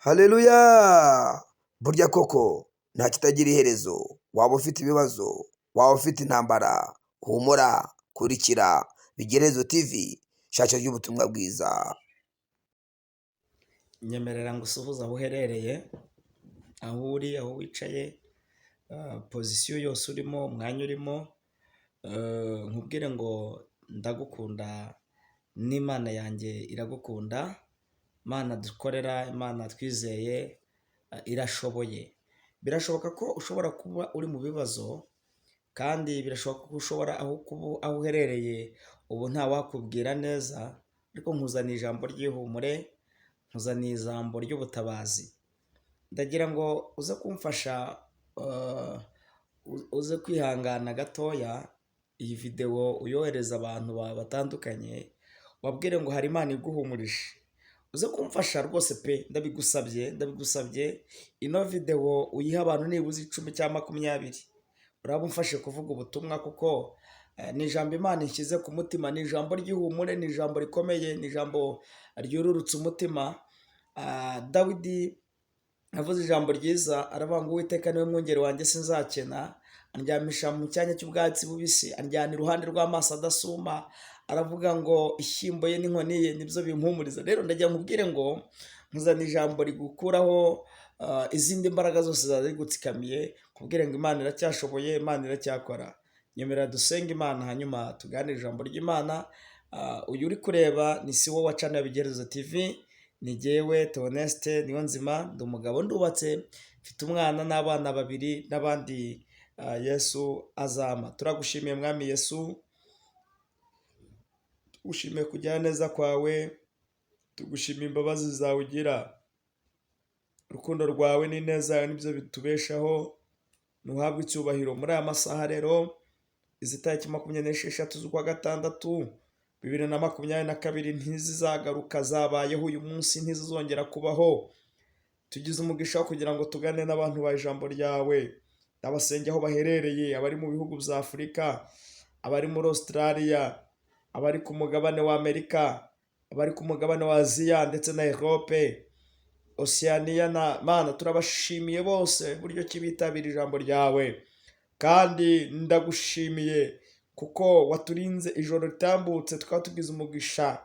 Haleluya! Burya koko nta kitagira iherezo. Waba ufite ibibazo, waba ufite intambara, humura, kurikira Bigerezo TV, shakira ry'ubutumwa bwiza. Nyemerera ngo usuhuze aho uherereye, aho uri, aho wicaye, position yose urimo, umwanya urimo, nkubwire ngo ndagukunda n'Imana yanjye iragukunda, Imana dukorera, Imana twizeye irashoboye. Birashoboka ko ushobora kuba uri mu bibazo kandi birashoboka ko ushobora aho kuba aho uherereye ubu ntawakubwira neza, ariko nkuzaniye ijambo ry'ihumure, nkuzaniye ijambo ry'ubutabazi. Ndagira ngo uze kumfasha uze kwihangana gatoya, iyi videwo uyohereza abantu batandukanye, ubabwire ngo hari Imana iguhumurije. Uze kumfasha rwose pe, ndabigusabye, ndabigusabye, ino videwo uyihe abantu nibuze 10 cyangwa 20. Uraba umfashe kuvuga ubutumwa kuko ni ijambo Imana ishyize ku mutima, ni ijambo ry'ihumure, ni ijambo rikomeye, ni ijambo ryururutsa umutima. Dawidi avuze ijambo ryiza, aravuga ngo Uwiteka niwe mwungeri wanjye sinzakena, andyamisha mu cyanya cy'ubwatsi bubisi, anjyana iruhande rw'amazi adasuma, aravuga ngo ishyimbo ye n'inkoni ye nibyo bimpumuriza. Rero ndagira nkubwire ngo nkuzane ijambo rigukuraho izindi mbaraga zose zari zigutsikamiye, nkubwire ngo Imana iracyashoboye, Imana iracyakora. Nyemerera dusenge Imana hanyuma tuganire ijambo ry'Imana. Uyu uri kureba ni si wowe wa channel ya Bigerezo TV, ni jyewe Theoneste Niyonzima, ndi umugabo ndubatse, mfite umwana n'abana babiri n'abandi Yesu azampa. Turagushimiye Mwami Yesu, tugushimiye kugira neza kwawe, tugushimiye imbabazi zawe ugira. Urukundo rwawe n'ineza yawe nibyo bitubeshaho, ntuhabwe icyubahiro. Muri aya masaha rero, izi tariki 26 z'ukwa gatandatu 2022 ntizizagaruka, zabayeho uyu munsi ntizizongera kubaho. Tugize umugisha wo kugira ngo tugane n'abantu ba ijambo ryawe, ndabasenge aho baherereye, abari mu bihugu bya Afurika, abari muri Australia, abari ku mugabane wa Amerika, abari ku mugabane wa Aziya ndetse na Europe, Oceania na Mana, turabashimiye bose buryo ki bitabira ijambo ryawe, kandi ndagushimiye kuko waturinze ijoro ritambutse tukaba tugize umugisha.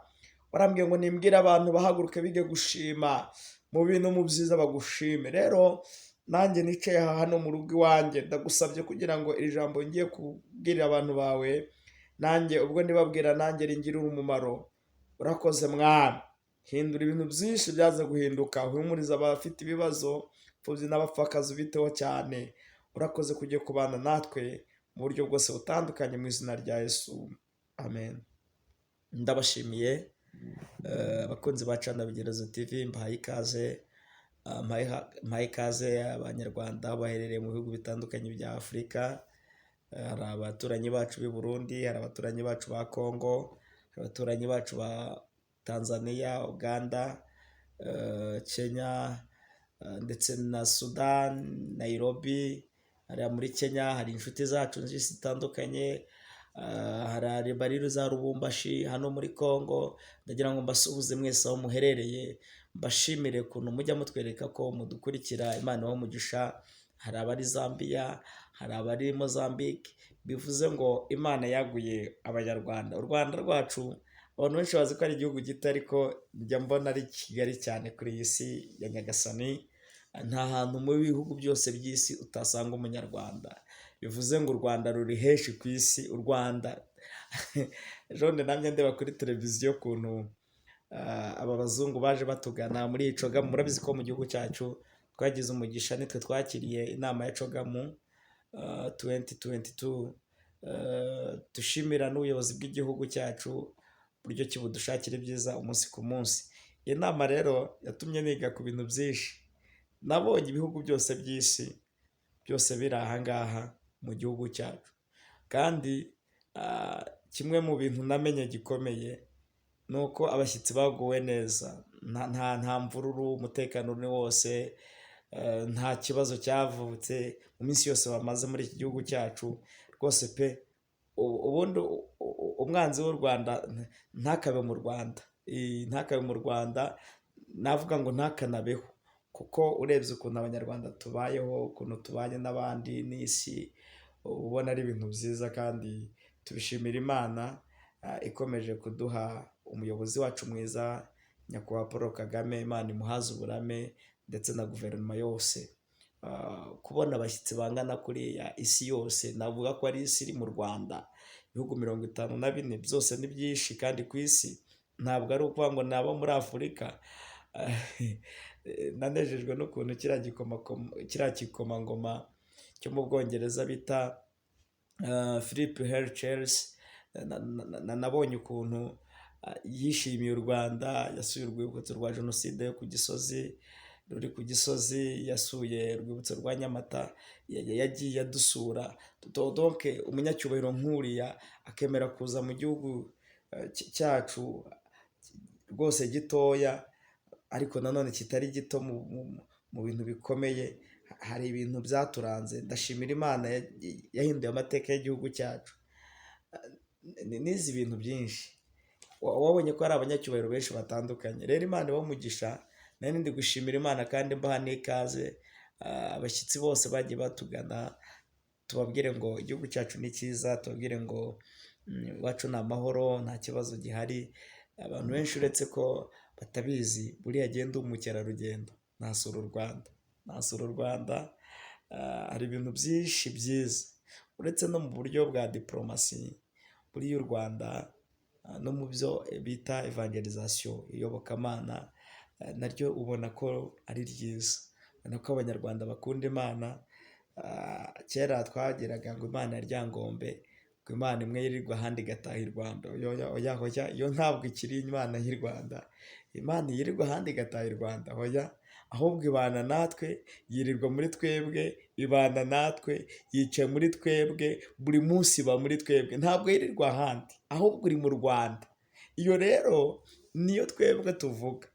Warambwiye ngo nimbwire abantu bahaguruke bige gushima mu bintu mu byiza bagushime. Rero nanjye nicaye aha hano mu rugo iwanjye, ndagusabye kugira ngo iri jambo ngiye kubwirira abantu bawe, nanjye ubwo ndibabwira nanjye ringirire umumaro. Urakoze Mwami, hindura ibintu byinshi byaza guhinduka, uhumuriza abafite ibibazo, imfubyi n'abapfakazi ubiteho cyane. Urakoze kugiye kubana natwe mu buryo bwose butandukanye mu izina rya Yesu, amen. Ndabashimiye abakunzi ba channel Bigerezo TV, mbahaye ikaze, mbahaye ikaze Abanyarwanda baherereye mu bihugu bitandukanye bya Afurika. Hari abaturanyi bacu b'i Burundi, hari abaturanyi bacu ba Congo, hari abaturanyi bacu ba Tanzania, Uganda, Kenya ndetse na Sudan, Nairobi, hariya muri Kenya hari inshuti zacu nyinshi zitandukanye, hari abari za Lubumbashi hano muri Congo. Ndagira ngo mbasuhuze mwese aho muherereye, mbashimire ukuntu mujya mutwereka ko mudukurikira, Imana ibahe umugisha. Hari abari Zambia, hari abari Mozambique, bivuze ngo Imana yaguye Abanyarwanda. U Rwanda rwacu abantu benshi bazi ko ari igihugu gito, ariko njya mbona ari kigari cyane kuri iyi si ya Nyagasani. Nta hantu mu bihugu byose by'isi utasanga Umunyarwanda, bivuze ngo u Rwanda ruri henshi ku isi. U Rwanda ejo bundi namye ndeba kuri televiziyo ukuntu aba bazungu baje batugana muri iyi CHOGM. Murabizi ko mu gihugu cyacu twagize umugisha, nitwe twakiriye inama ya CHOGM 2022. Dushimira n'ubuyobozi bw'igihugu cyacu uburyo ki budushakira ibyiza umunsi ku munsi. Iyi nama rero yatumye niga ku bintu byinshi. Nabonye ibihugu byose by'isi byose biri aha ngaha mu gihugu cyacu, kandi kimwe mu bintu namenye gikomeye ni uko abashyitsi baguwe neza, nta mvururu, umutekano ni wose, nta kibazo cyavutse mu minsi yose bamaze muri iki gihugu cyacu rwose pe. Ubundi umwanzi w'u Rwanda ntakabe mu Rwanda, ntakabe mu Rwanda, navuga ngo ntakanabeho, kuko Kuko urebye ukuntu Abanyarwanda tubayeho, ukuntu tubanye n'abandi n'isi, uba ubona ari ibintu byiza kandi tubishimira Imana ikomeje kuduha umuyobozi wacu mwiza, Nyakubahwa Paul Kagame, Imana imuhaze uburame ndetse na guverinoma yose. Kubona abashyitsi bangana kuriya isi yose, navuga ko ari isi iri mu Rwanda, ibihugu 54 byose ni byinshi kandi ku isi, ntabwo ari ukuvuga ngo ni abo muri Afurika. Nanejejwe n'ukuntu kiriya gikomangoma cyo mu Bwongereza bita Philip Harry Charles, nabonye ukuntu yishimiye u Rwanda, yasuye urwibutso rwa Jenoside yo ku Gisozi, ruri ku Gisozi, yasuye urwibutso rwa Nyamata, yagiye adusura. Donc umunyacyubahiro nk'uriya akemera kuza mu gihugu cyacu rwose gitoya, ariko nanone kitari gito mu bintu bikomeye, hari ibintu byaturanze. Ndashimira Imana yahinduye amateka y'igihugu cyacu. Nize ibintu byinshi. Wabonye ko hari abanyacyubahiro benshi batandukanye. Rero Imana ibahe umugisha, nari ndi gushimira Imana kandi mbaha n'ikaze, abashyitsi bose bagiye batugana, tubabwire ngo igihugu cyacu ni cyiza, tubabwire ngo iwacu ni amahoro, nta kibazo gihari. Abantu benshi uretse ko batabizi, buriya agenda umukerarugendo, nasura u Rwanda, nasura u Rwanda, hari ibintu byinshi byiza, uretse no mu buryo bwa diporomasi, buriya u Rwanda no mu byo bita evangelization, iyobokamana, naryo ubona ko ari ryiza, ubona ko Abanyarwanda bakunda Imana. Kera twagiraga ngo Imana ya Ryangombe, ngo Imana imwe yirirwa ahandi igataha i Rwanda. Oya, oya, iyo ntabwo ikiri Imana y'i Rwanda. Imana yirirwa ahandi igataha i Rwanda, oya, ahubwo ibana natwe, yirirwa muri twebwe, ibana natwe, yicaye muri twebwe, buri munsi iba muri twebwe, ntabwo yirirwa ahandi, ahubwo iri mu Rwanda. Iyo rero niyo twebwe tuvuga.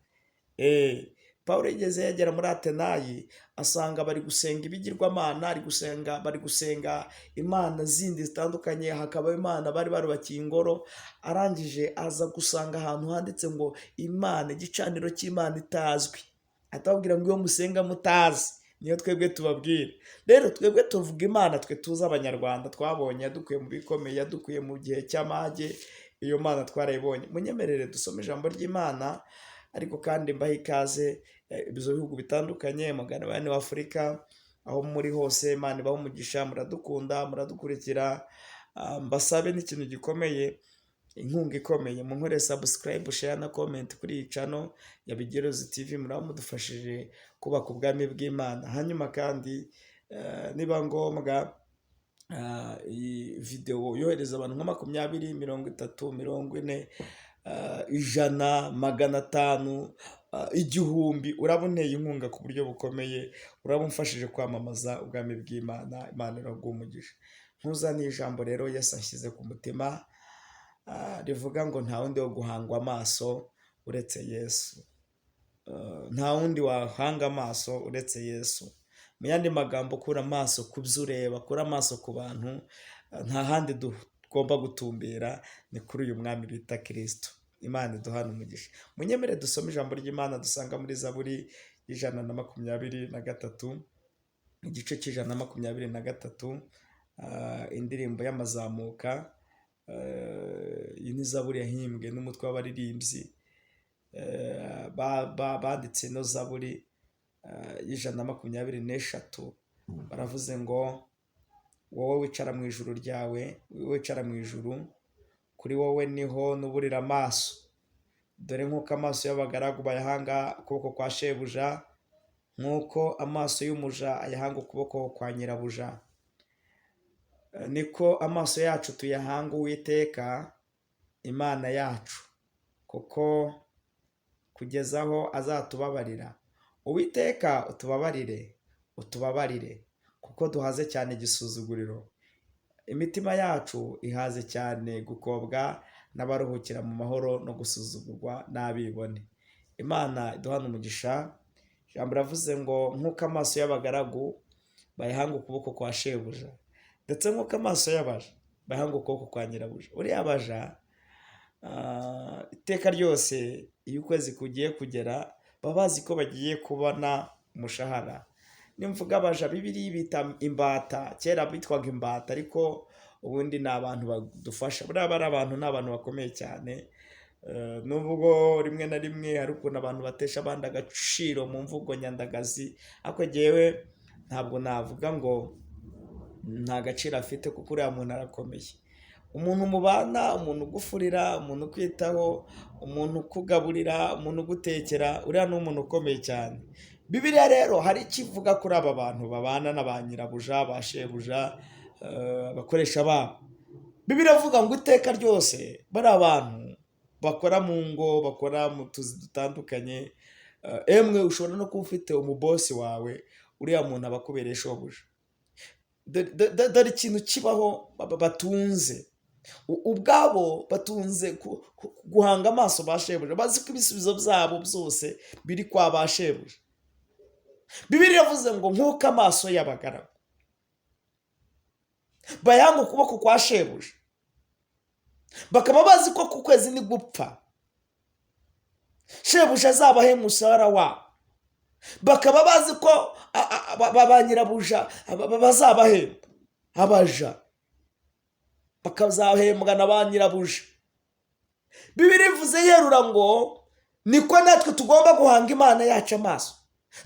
Pawulo yigeze yagera muri Atenayi, asanga bari gusenga ibigirwamana, bari gusenga imana zindi zitandukanye, hakaba imana bari barubakiye ingoro, arangije aza gusanga ahantu handitse ngo Imana, igicaniro cy'Imana itazwi. Atababwira ngo iyo musenga mutazi, niyo twebwe tubabwira. Rero twebwe tuvuga Imana twe tuzi Abanyarwanda twabonye, yadukuye mu bikomeye, yadukuye mu gihe cy'amage, iyo Mana twarayibonye. Munyemerere dusome ijambo ry'Imana, ariko kandi mbahe ikaze ibyo bihugu bitandukanye, mugabane wa Afurika, aho muri hose Imana ibahe umugisha, muradukunda, muradukurikira. Mbasabe n'ikintu gikomeye, inkunga ikomeye, munkorere subscribe, share na comment kuri iyi channel ya Bigerozi TV, muraba mudufashije kubaka ubwami bw'Imana. Hanyuma kandi niba ngombwa iyi video yohereza abantu nka 20, 30, 40, 100, 500, 1000, uraba unteye inkunga ku buryo bukomeye, uraba umfashije kwamamaza ubwami bw'Imana. Imana iraguha umugisha. Nkuzaniye ijambo rero Yesu anshyize ku mutima, rivuga ngo nta wundi wo guhangwa amaso uretse Yesu. Nta wundi wahanga amaso uretse Yesu. Mu yandi magambo, kura amaso ku byo ureba, kura amaso ku bantu, nta handi tugomba gutumbira, ni kuri uyu mwami bita Kristo. Imana iduhane umugisha. Munyemere dusome ijambo ry'Imana dusanga muri Zaburi y'123, igice cy'123, indirimbo y'amazamuka. Iyi ni zaburi yahimbwe n'umutwe w'abaririmbyi banditse ino zaburi y'123, baravuze ngo wowe wicara mu ijuru ryawe, wicara mu ijuru, kuri wowe niho nuburira amaso. Dore nk'uko amaso y'abagaragu bayahanga ukuboko kwa shebuja, nk'uko amaso y'umuja ayahanga ukuboko kwa nyirabuja, niko amaso yacu tuyahanga Uwiteka Imana yacu, kuko kugeza aho azatubabarira. Uwiteka utubabarire, utubabarire, kuko duhaze cyane igisuzuguriro. Imitima yacu ihaze cyane gukobwa n'abaruhukira mu mahoro no gusuzugurwa n'abibone. Imana iduhane umugisha. Ijambo riravuze ngo nk'uko amaso y'abagaragu bayahanga ukuboko kwa shebuja, ndetse nk'uko amaso y'abaja bayahanga ukuboko kwa nyirabuja. Uriya baja iteka ryose iyo ukwezi kugiye kugera baba bazi ko bagiye kubona Umushahara, nimvuga abaja, Bibiri bita imbata. Kera bitwaga imbata, ariko ubundi ni abantu badufasha. Buriya bari abantu, ni abantu bakomeye cyane. Nubwo rimwe na rimwe hari ukuntu abantu batesha abandi agaciro mu mvugo nyandagazi, ariko jyewe ntabwo navuga ngo nta gaciro afite, kuko uriya muntu arakomeye. Umuntu mubana, umuntu ugufurira, umuntu ukwitaho, umuntu ukugaburira, umuntu ugutekera, uriya ni umuntu ukomeye cyane. Bibiliya rero hari icyo ivuga kuri aba bantu babana na ba nyirabuja, ba shebuja, abakoresha babo. Bibiliya ivuga ngo iteka ryose bari abantu bakora mu ngo, bakora mu tuzi dutandukanye, emwe ushobora no kuba ufite umubosi wawe, uriya muntu aba akubereye shobuja. Dore ikintu kibaho batunze ubwabo, batunze guhanga amaso ba shebuja, bazi ko ibisubizo byabo byose biri kwa ba shebuja. Bibiliya iravuze ngo nk'uko amaso y'abagaragu bayanga ukuboko kwa shebuja, bakaba bazi ko ku kwezi ni gupfa shebuja azabahe umushahara wabo, bakaba bazi ko ba nyirabuja bazabahemba, abaja bakazahembwa na ba nyirabuja. Bibiliya ivuze yerura ngo niko natwe tugomba guhanga Imana yacu amaso,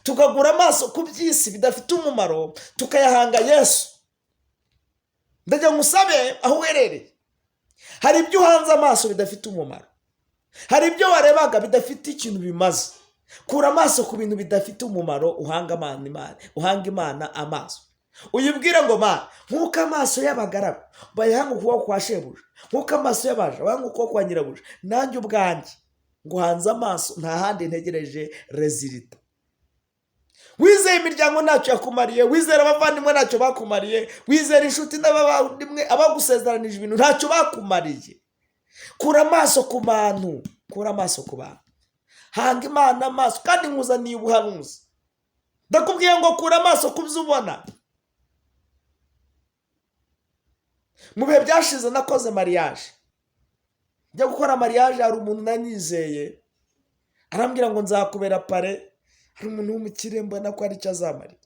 tukagura amaso ku by'isi bidafite umumaro, tukayahanga Yesu. Ndagira ngo usabe aho uherereye, hari ibyo uhanze amaso bidafite umumaro, hari ibyo warebaga bidafite ikintu bimaze. Kura amaso ku bintu bidafite umumaro, uhanga Imana, uhanga Imana amaso, uyibwire ngo: "Mana, nk'uko amaso y'abagaragu bayahanga ukuboko kwa shebuja, nk'uko amaso y'abaja bayahanga ukuboko kwa nyirabuja, nanjye ubwanjye nguhanze amaso, nta handi ntegereje résultat." Wizeye imiryango, ntacyo yakumariye. Wizera abavandimwe, ntacyo bakumariye. Wizera inshuti n'abavandimwe, abagusezeranije ibintu, ntacyo bakumariye. Kura amaso ku bantu, kura amaso ku bantu, hanga Imana amaso. Kandi nkuzaniye ubuhanuzi, ndakubwiye ngo kura amaso ku byo ubona. Mu bihe byashize nakoze mariage. Njya gukora mariage, hari umuntu nanyizeye, arambwira ngo nzakubera parrain. Hari umuntu w'umukire, mbona ko hari icyo azamarira.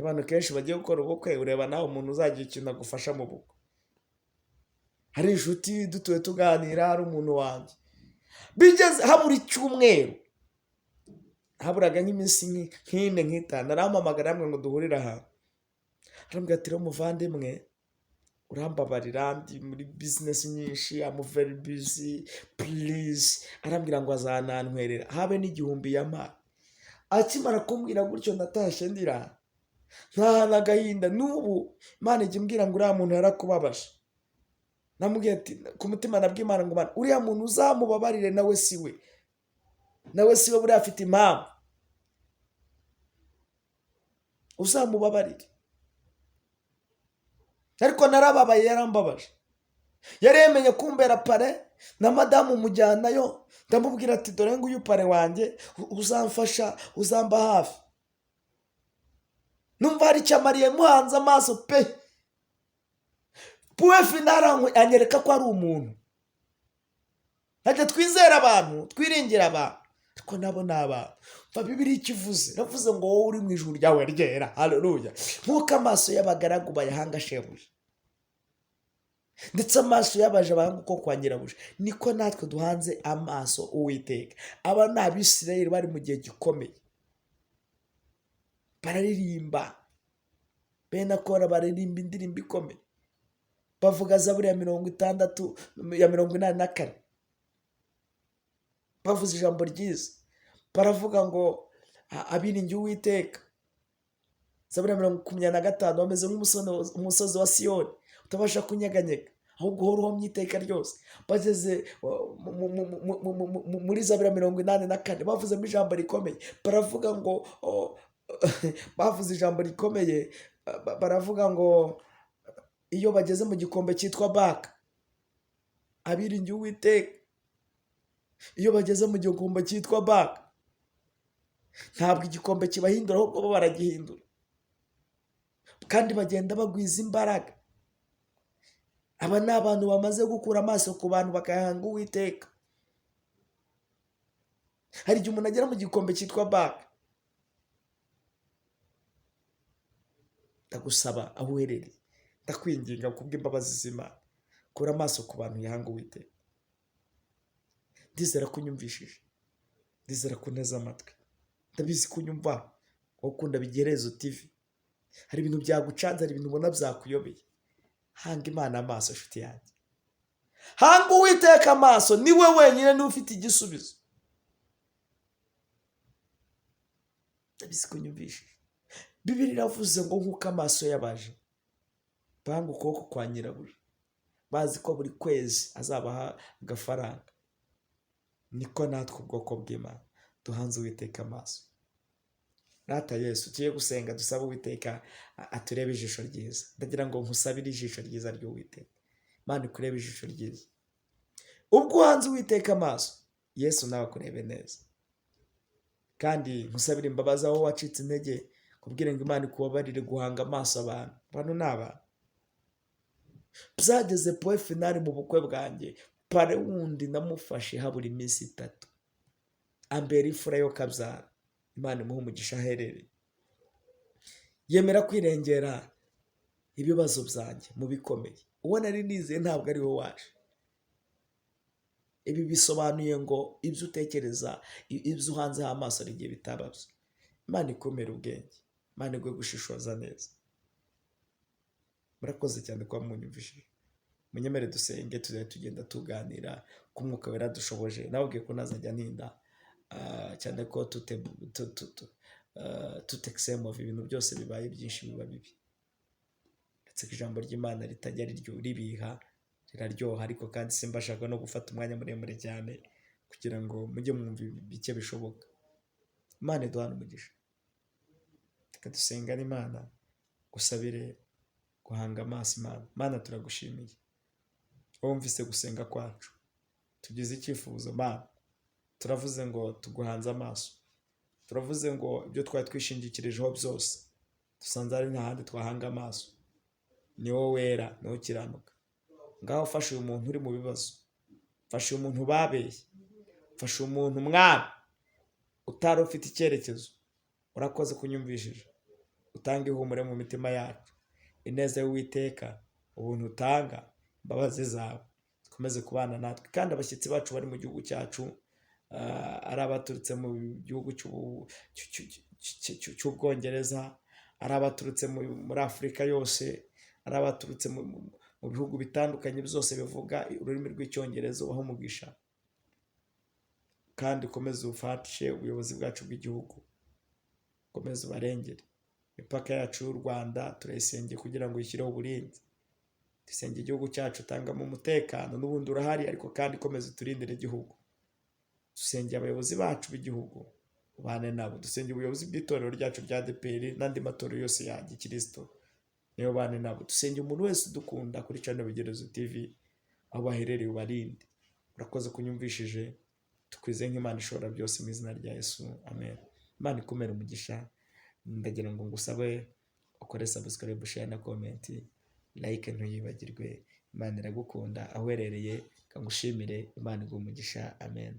Abantu kenshi bagiye gukora ubukwe, ureba nawe umuntu uzagira ikintu agufasha mu bukwe. Hari inshuti dutuye tuganira, hari umuntu wanjye bigeze habura icyumweru, haburaga nk'iminsi nk'ine, nk'itanu, arampamagara, arambwira ngo duhurire ahantu. Arambwira ati: "Rero muvandimwe, urambabarira, ndi muri business nyinshi, I'm very busy, please." Arambwira ngo azanantwerera, habe n'igihumbi yampaye. Akimara kumbwira gutyo, natashye ndira, ntahana agahinda. N'ubu Imana ijya imbwira ngo uriya muntu yarakubabaje. Namubwiye ati ku mutima, nabwiye Imana ngo: "Mana, uriya muntu uzamubabarire, nawe si we, nawe si we, buriya afite impamvu, uzamubabarire." Ariko narababaye, yarambabaje. Yari yemeye kumbera parrain, na madamu mujyanayo, ndamubwira ati: "Dore nguyu parrain wanjye uzamfasha, uzamba hafi." Numva hari icyo amariye, muhanze amaso pe. Puwe finara anyereka ko ari umuntu. Ntajya twizera abantu, twiringira abantu, ariko nabo ni abantu. Mva Bibiliya icyo ivuze, iravuze ngo wowe uri mu ijuru ryawe ryera, haleluya, nk'uko amaso y'abagaragu bayahanga shebuja, ndetse amaso y'abaja bahanga uko kwa nyirabuja, niko natwe duhanze amaso Uwiteka. Aba ni Abisirayeli bari mu gihe gikomeye, bararirimba. Bene Akora baririmba indirimbo ikomeye, bavuga Zaburi ya 60, ya 84. Bavuze ijambo ryiza, baravuga ngo abiringiye Uwiteka, Zaburi ya 25, bameze nk'umusozi wa Siyoni utabasha kunyeganyega, ahubwo uhora uhomye iteka ryose. Bageze muri Zaburi ya 84, bavuzemo ijambo rikomeye, baravuga ngo bavuze ijambo rikomeye, baravuga ngo iyo bageze mu gikombe cyitwa Baka, abiringiye Uwiteka iyo bageze mu gikombe cyitwa Baka, ntabwo igikombe kibahindura, ahubwo bo baragihindura, kandi bagenda bagwiza imbaraga. Aba ni abantu bamaze gukura amaso ku bantu bakayahanga Uwiteka. Hari igihe umuntu agera mu gikombe cyitwa baka. Ndagusaba aho uherereye, ndakwinginga kubw'imbabazi z'Imana, kura amaso ku bantu yanga Uwiteka. Ndizera ko unyumvishije, ndizera ko unteze amatwi, ndabizi ko unyumva, wowe ukunda Bigerezo TV. Hari ibintu byagucanze, hari ibintu ubona byakuyobeye. Hanga Imana amaso nshuti yanjye, hanga Uwiteka amaso, niwe wenyine niwe ufite igisubizo. Ndabizi ko unyumvishije. Bibiliya iravuze ngo nk'uko amaso y'abaja banga ukuboko kwa nyirabuja, bazi ko buri kwezi azabaha agafaranga, niko natwe ubwoko bw'Imana duhanze Uwiteka amaso. Rata Yesu, tugiye gusenga dusaba Uwiteka aturebe ijisho ryiza. Ndagira ngo nkusabire ijisho ryiza ry'Uwiteka. Imana ikurebe ijisho ryiza. Ubwo uhanze Uwiteka amaso, Yesu nawe akurebe neza. Kandi nkusabire imbabazi aho wacitse intege, kubwira ngo Imana ikubabarire guhanga amaso abantu. Abantu ni abantu. Byageze point finale mu bukwe bwanjye, pare wundi namufashe habura iminsi 3, ambera imfura yo kabyara. Imana imuhe umugisha aherereye. Yemera kwirengera ibibazo byanjye mu bikomeye. Uwo nari nizeye ntabwo ari we waje. Ibi bisobanuye ngo ibyo utekereza, ibyo uhanzeho amaso hari igihe bitaba byo. Imana ikumere ubwenge, Imana iguhe gushishoza neza. Murakoze cyane kuba munyumvishije. Munyemere dusenge, tuzajya tugenda tuganira ku Mwuka Wera dushoboje. Nababwiye ko ntazajya ntinda, cyane ko tutekisemo ibintu byose bibaye byinshi biba bibi. Ndetse ko ijambo ry'Imana ritajya ribiha, riraryoha, ariko kandi simbashaka no gufata umwanya muremure cyane kugira ngo mujye mwumva bike bishoboka. Imana iduhane umugisha. Reka dusengane Imana, gusabire guhanga amaso Imana. Mana turagushimiye, wumvise gusenga kwacu, tugize icyifuzo Mana, turavuze ngo tuguhanze amaso, turavuze ngo ibyo twari twishingikirijeho byose dusanze ari nta handi twahanga amaso, ni wowe wera, ni wowe ukiranuka. Ngaho fasha uyu muntu uri mu bibazo, fasha uyu muntu babeshye, fasha uyu muntu mwami utari ufite icyerekezo. Urakoze kunyumvishije, utange ihumure mu mitima yacu, ineza y'Uwiteka, ubuntu utanga, imbabazi zawe zikomeze kubana natwe. Kandi abashyitsi bacu bari mu gihugu cyacu, ari abaturutse mu gihugu cy'Ubwongereza, ari abaturutse muri Afurika yose, ari abaturutse mu bihugu bitandukanye byose bivuga ururimi rw'Icyongereza, ubahe umugisha. Kandi ukomeze ufashe ubuyobozi bwacu bw'igihugu, ukomeze ubarengere. Imipaka yacu y'u Rwanda turayisengeye kugira ngo ishyireho uburinzi. Dusenge igihugu cyacu, utangamo umutekano, n'ubundi urahari, ariko kandi ukomeze uturindire igihugu. Dusengeye abayobozi bacu b'igihugu, ubane nabo. Dusengeye ubuyobozi bw'itorero ryacu rya ADEPR n'andi matorero yose ya gikristo, niyo bane nabo. Dusengeye umuntu wese udukunda kuri channel Bigerezo TV, aho baherereye ubarinde. Urakoze kunyumvishije, tukwizeye nk'Imana ishobora byose mu izina rya Yesu, amen. Imana ikumere umugisha. Ndagira ngo ngusabe ukore subscribe, share na comment, like ntuyibagirwe. Imana iragukunda aho uherereye, kangushimire. Imana iguhe umugisha, amen.